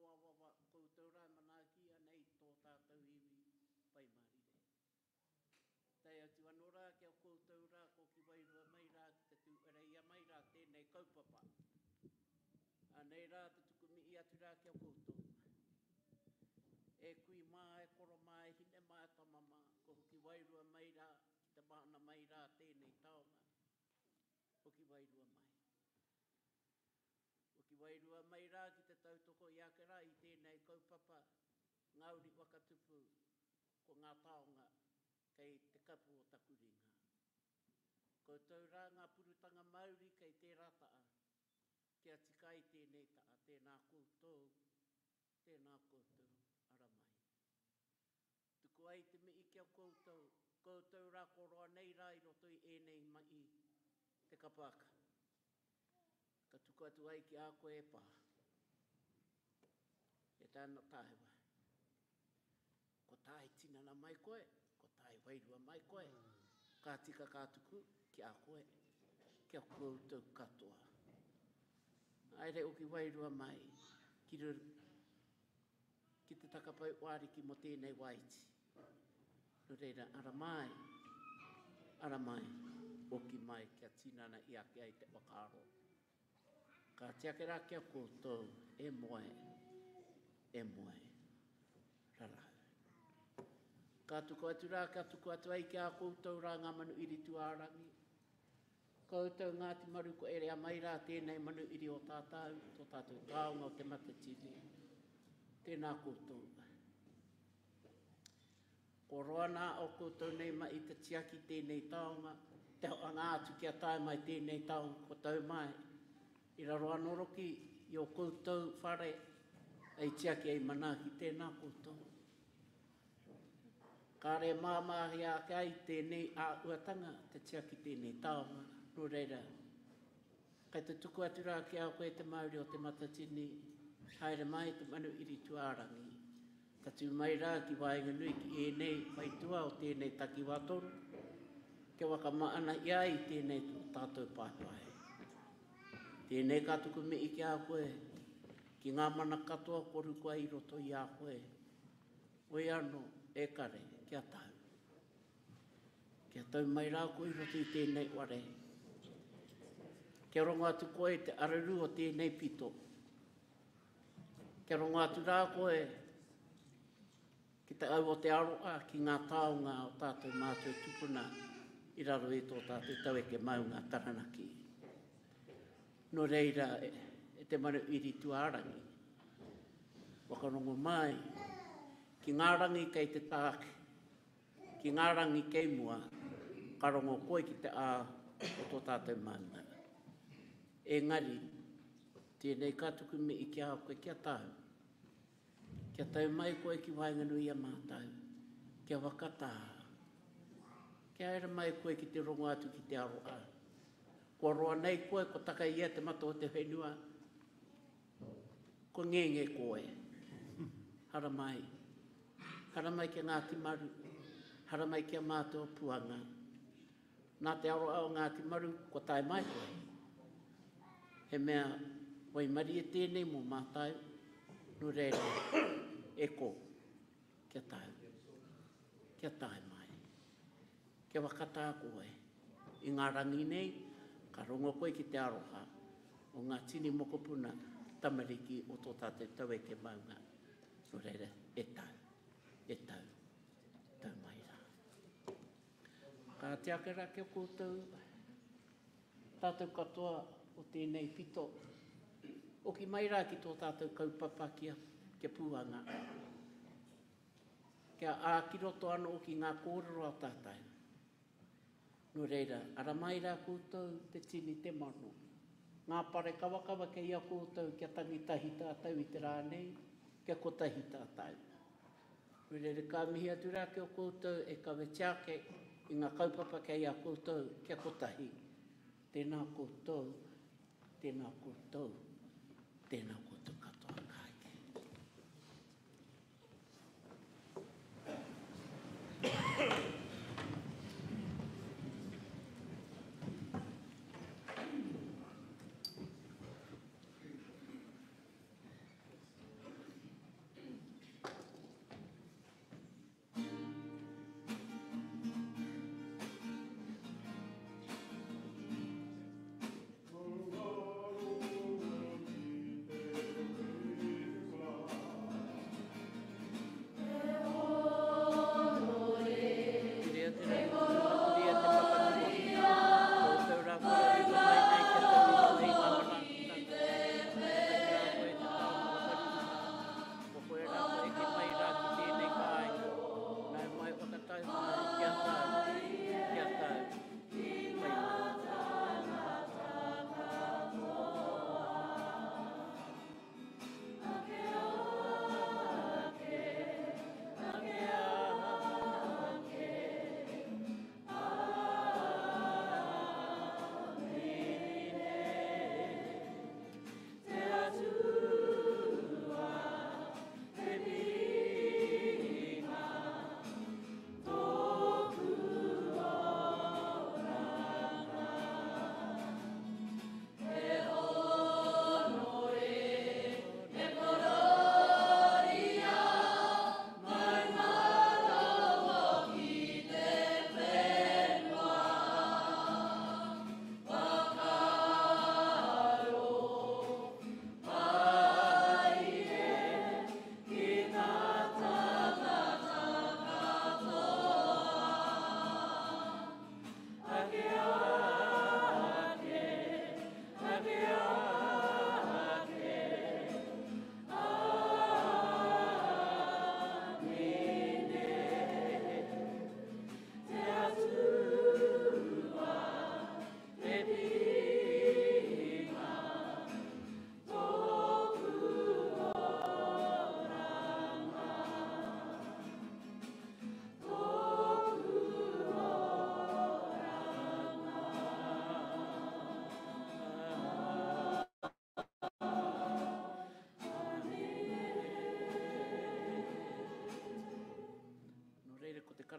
kōawaawa, koutou rā e manaaki ana i tō tātou iwi Pai Mārire. Tae atu anō rā ki a koutou rā ko ki wairua mai rā ki te tū-areia mai rā tēnei kaupapa. Anei rā te tuku mihi atu rā ki a koutou. E kui mā, e koro mā, e hine mā, e tama mā, ko hoki wairua mai rā ki te mahana mai rā tēnei taonga, hoki wairua mai. Hoki wairua mai rā ki te tautoko i ake rā i tēnei kaupapa, ngā uri whakatupu, ko ngā taonga kei te kapu o taku ringa. Koutou rā ngā purutanga mauri kei tērā ta'a, kia tika ai tēnei ta'a, tēnā koutou, tēnā koutou, ara mai. Tuku ai te mihi ki a koutou, koutou rā ko roa nei rā i roto i ēnei mahi te kapa aka. Ka tuku atu ai ki a koe e pā. E tāna tāewa. Ko tāi tinana mai koe, ko tāi wairua mai koe, ka tika ka tuku ki a koe, ki a koutou katoa. Haere oki wairua mai ki, ki te takapau o Ariki mo tēnei waiti. Nō reira, ara mai, ara mai, oki mai kia tinana i ake ai te whakaaro. Ka tiake rā ki a koutou, e moe, e moe, rarau. Ka tuku atu rā, ka tuku atu ai ki a koutou rā ngā manu iri tuārangi. Koutou Ngāti Maru ko erea mai rā tēnei manu iri o tātou, tō tātou taonga o Te Matatini. Tēnā koutou. Ko roa nā o koutou nei mahi te tiaki tēnei taonga, te hoanga atu kia tae mai tēnei taonga ko tau mai, i raro anō roki i o koutou whare hei tiaki hei manaaki tēnā koutou. Kāre e māmāhia ake ai tēnei āhuatanga te tiaki tēnei taonga, nō reira, Kei te tuku atu rā ki a koe te mauri o Te Matatini, haere mai te manu iri tuārangi. Tatū mai rā ki waenganui ki ēnei whaitua o tēnei takiwā tonu, kia whakamaana i a i tēnei tō tātou paepae. Tēnei ka tuku mihi ki a koe, ki ngā mana katoa kua rukua i roto i a koe, oi anō, e kare, kia tau. Kia tau mai rā koe i roto i tēnei ware. Kia rongo atu koe i te araru o tēnei pito. Kia rongo atu rā koe ki te au o te aroha ki ngā taonga o tātou mātua tupuna i raro i tō tātou taueke maunga Taranaki. Nō reira, e te manu iri tuārangi, whakarongo mai ki ngā rangi kei te tāke, Ki ngā rangi kei mua, ka rongo koe ki te ā o tō tātou maunga. Engari, tēnei ka tuku mihi ki a koe kia tau. Kia tau mai koe ki waenganui i a mātou, kia whakatā. Kia haere mai koe ki te rongo atu ki te aroha. Kua roa nei koe, kua taka ia te mata o te whenua, Kua ngenge koe. Haramai. Haramai ki a Ngāti Maru. Haramai ki a mātou Puanga. Nā te aroha o Ngāti Maru kua tae mai koe. He mea waimarie tēnei mō mātou, nō reira, e kō, kia tau, kia tae mai. Kia whakatā koe i ngā rangi nei, ka rongo koe ki te aroha o ngā tini mokopuna tamariki o tō tātou taueke maunga. Nō reira, e tau, e tau, tau mai rā. Ka ate ake rā ki a koutou, tātou katoa o tēnei pito, oki mai rā ki tō tātou kaupapa kia, kia pūanga. Kia ā ki roto anō ki ngā kōrero a tātou. Nō reira, ara mai rā koutou te tini te mano. Ngā pare kawakawa kei a koutou kia tangi tahi tātou i te rā nei, kia kotahi tātou. Nō reira, ka mihi atu rā ki a koutou e kawetia ake i ngā kaupapa kei a koutou kia kotahi. Tēnā koutou, tēnā koutou, tēnā koutou katoa. Ka eke.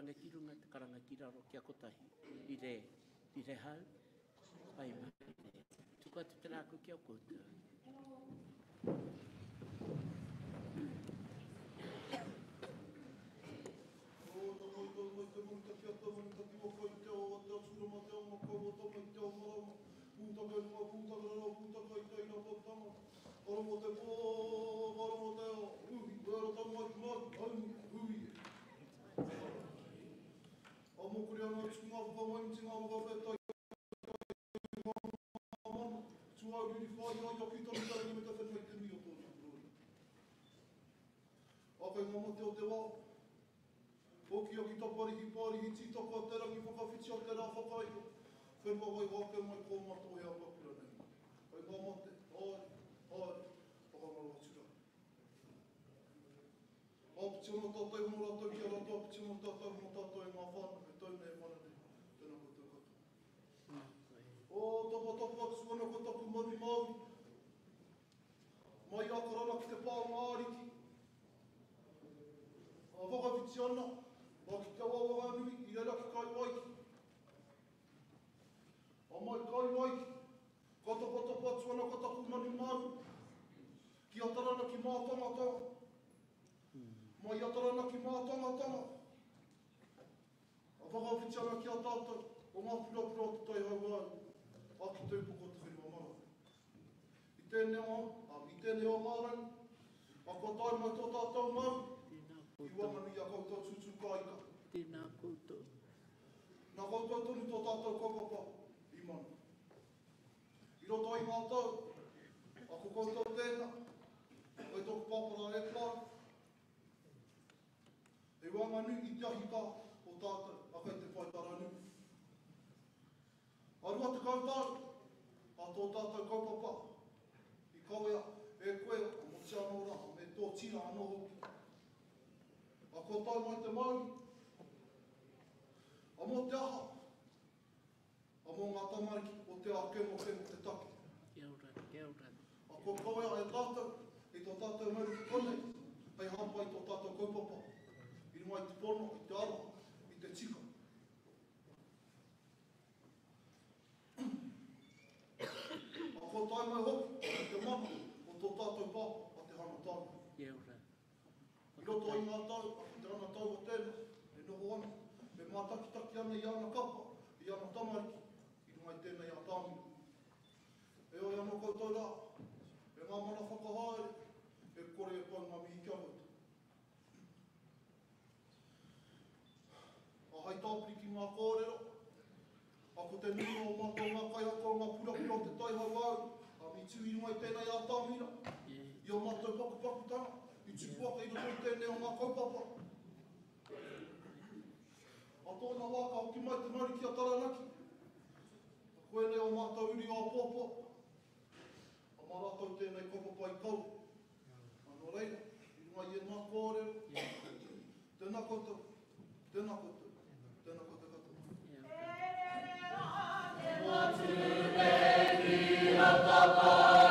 karanga ki runga, te karanga ki raro, kia kotahi. Rire, rire hau, pai mārire. Tuku atu te rākau ki a koutou. Hoki taparihi parihi tītaka te rangi whakawhiti o te rā whakairo. Whenua waiho ake mai ko ngā tohe a pakura nei. Kai ngā mate, haere, haere, whakangaro atu rā. Āpiti ana tātou hono rātou ki a rātou, āpiti ana tātou hono tātou e ngā whānau, e tau nei e mana nei. Tēnā koutou katoa. O, tapatapu atu ana ko taku maru Māori. Mai Akarana ki te pā o ngā ariki. A whakawhiti ana, a ki te awa o Wanganui, i reira ki Kaiwaiki. A mai Kaiwaiki, ka tapatapu atu ana ko taku manu Māori. Ki Atarana ki Mātangatanga. Mai Atarana ki Mātangatanga. A whakawhiti ana ki a tātou, o ngā purapura o te tai hauāuru, a ki te upoko o te whenua marae. I tēnei o, a, i tēnei o ngā rangi, a kua tae mai tō tātou mauri, Tēnā i koutou. waenganui i a koutou tūtū kāika. Tēnā koutou. Nā koutou tonu tō tātou kaupapa i mana. I roto i ngā tau, a ko koutou tēnā, kei tōku pāpara e Clive, I waenganui i te ahikā o tātou a kei te whai taranui. A 20 tau a tō tātou kaupapa i kawea e koe a Moti anō rā me tō tira anō hoki. A kua tae mai te mauri, a mō te aha, a mō ngā tamariki o te ao kemokemo te take. Kia ora, kia ora. A kua kawea e tātou i tō tātou mauri ki konei hei hāpai i tō tātou kaupapa i runga i te pono, i te aroha, i te tika. A kua tae mai hoki i te mana o tō tātou pāpā a Te Hana Tāmira. Kia ora. I roto i ngā tau, a ki te ana tau o tēnā, e noho ana, e mātakitaki ana i ana kapa, i ana tamariki, i runga i tēnei atamira. Heoi anō koutou rā, e ngā mana whakahaere, e kore e pau ngā mihi ki a koutou. A hai tāpiri ki ngā kōrero, a ko te nuinga o mātou ngā kaiako o ngā purapura o te Tai Hauāuru, a me tū i runga i tēnei atamira, i ō mātou pakupakutanga, i tupu ake i roto i tēnei o ngā kaupapa. A tōna wā ka hoki mai te mauri ki a Taranaki. A koinei ō mātou uri o apoapoa. A mā rātou tēnei kaupapa i kawe. A nō reira, i runga i ēnā kōrero, tēnā koutou, tēnā koutou, tēnā koutou katoa.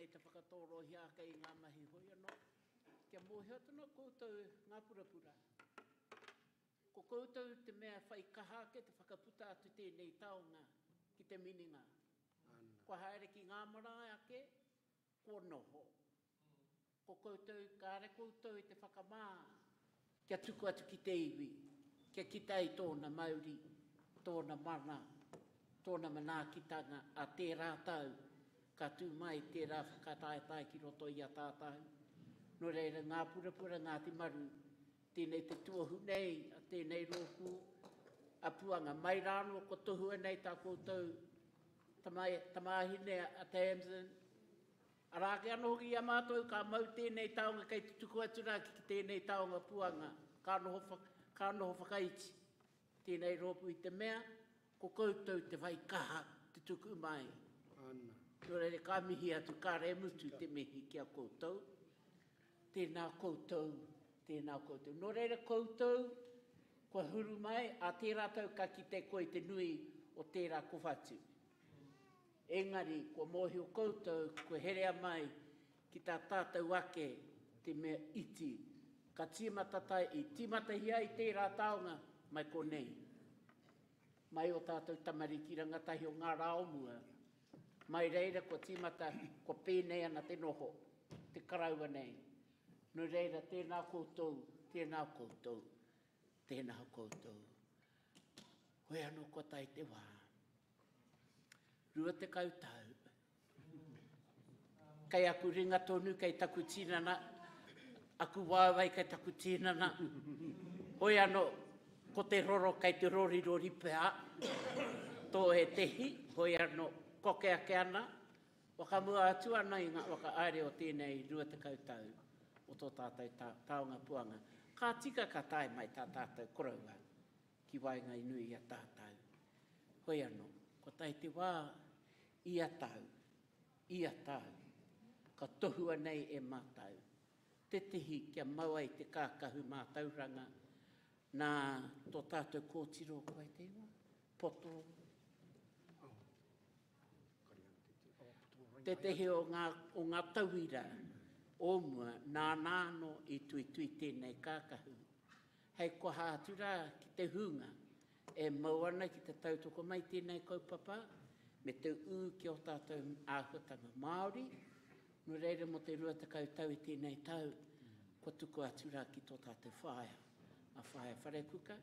tēnei te whakatōrohia ake i ngā mahi hoi anō. Kia mōhio atu nō koutou ngā purapura. Ko koutou te mea whai kaha ake te whakaputa atu tēnei taonga ki te minenga. Kua haere ki ngā marae ake, kua noho. Ko koutou, kāre koutou i te whakamā kia tuku atu ki te iwi, kia kite ai tōna mauri, tōna mana, tōna manaakitanga a tērā tau ka tū mai tērā whakataetae ki roto i a tātou. Nō reira, Ngā Purapura Ngāti Maru, tēnei te tuohu nei a tēnei rōpū a Puanga. Mai rānō kua tohua nei tā koutou tamāhine a Tamsin, Arā ake anō hoki i a mātou ka mau tēnei taonga kei te tuku atu rā ki tēnei taonga puanga, ka noho, ka noho whakaiti tēnei rōpū i te mea ko koutou te whai kaha te tuku mai. Ana. Nō reira ka mihi atu, kāre e mutu te mihi ki a koutou. Tēnā koutou, tēnā koutou. Nō reira koutou kua huru mai, ā tērā tau ka kite koe i te nui o tērā kowhatu. Engari, kua mōhio koutou, kua herea mai ki tā tātou ake te mea iti. Ka tīmata tai, i tīmatahia ai tērā taonga mai konei, mai ō tātou tamariki rangatahi o ngā rā o mua. Mai reira kua tīmata, kua pēnei ana te noho, te karaua nei. Nō reira, tēnā koutou, tēnā koutou, tēnā koutou. Hoi anō kua tae te wā. 20 tau. Kei aku ringa tonu, kei taku tinana, aku waewae kei taku tinana. Hoi ano, ko te roro kei te rorirori pea, tō ētehi, hoi ano, koke ake ana, whakamua atu ana i ngā whakahaere o tēnei 20 tau o tō tātou taonga puanga. Ka tika ka tae mai tā tātou koroua ki waengainui i a tātou. Hoi anō, kua tae te wā, ia tau, ia tau, ka tohua nei e mātou tētehi kia mau ai te kākahu mātauranga nā tō tātou kōtiro, ko wai te ingoa? Poto. Tētehi o ngā, o ngā tauira o mua nāna anō i tuitui tēnei kākahu. Hei koha atu rā ki te hunga e mau ana ki te tautoko mai tēnei kaupapa me te ū ki ō tātou āhuatanga Māori, nō reira mō te 20 tau i tēnei tau, kua tukua atu rā ki tō tātou whaea, a Whaea Wharekuka,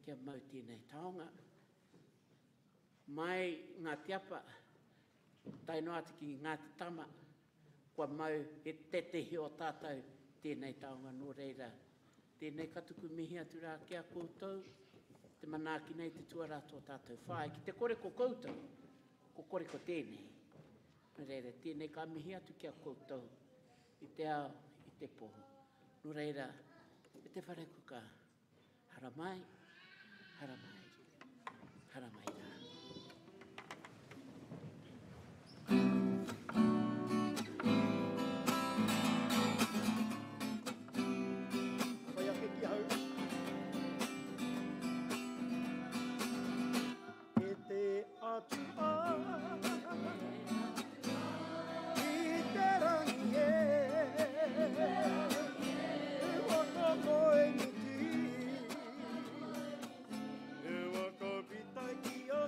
kia mau tēnei taonga. Mai Ngāti Apa, tae noa atu ki Ngāti Tama, Kua mau e tētehi o tātou tēnei taonga nō reira, tēnei ka tuku mihi atu rā ki a koutou, te manaaki nei te tuarā tō tātou whāia, ki te kore ko koutou, ko kore ko tēnei. Nō reira, tēnei ka mihi atu ki a koutou i te ao, i te pō. Nō reira, e te wharekuka, Haramai, haramai, haramai rā. Whai ake ki ahau. E te Atua i te rangi e, e waka moe miti, e waka whitai ki a.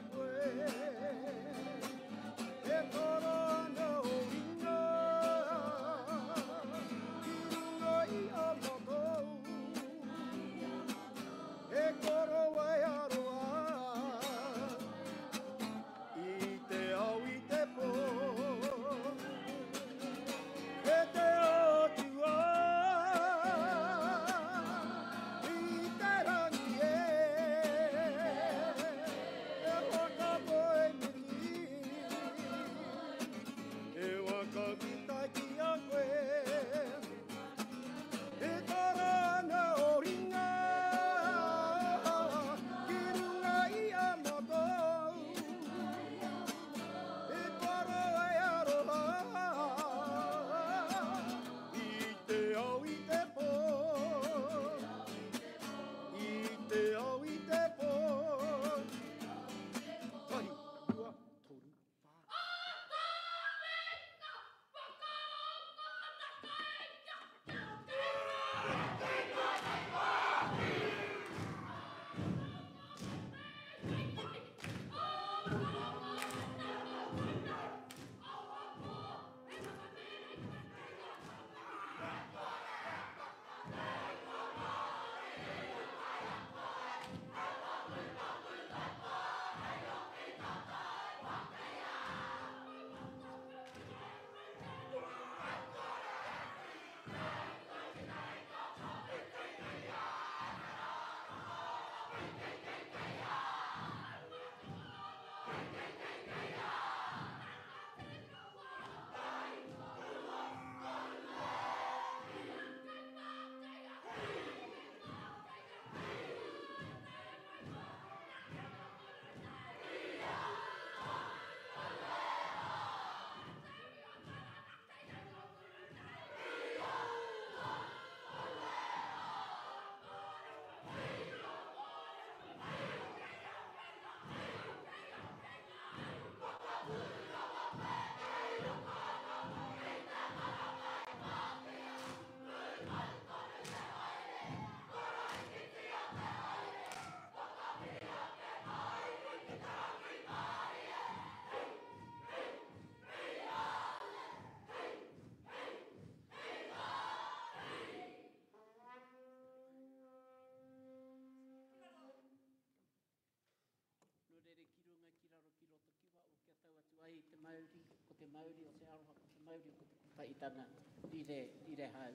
te mauri o te aroha, ko te mauri o te kotahitanga, rire, rire hau,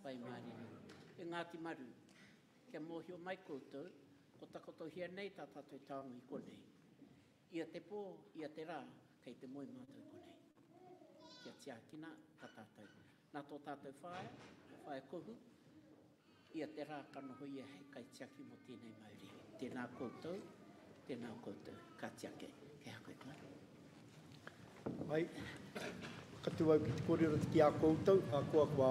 pai mārire. E Ngāti Maru, kia mōhio mai koutou, ko takotohia nei tā tātou taonga i konei. Ia te pō, ia te rā, kei te moe mātou i konei. Kia tiakina tā tātou. Nā tō tātou whaea, a Whaea Kohu, ia te rā ka noho ia hei kaitiaki mō tēnei mauri. Tēnā koutou, tēnā koutou. Ka tiake. Kei a koe, Clive. Ai, ka tū au ki te kōrero ki a koutou, ahakoa kua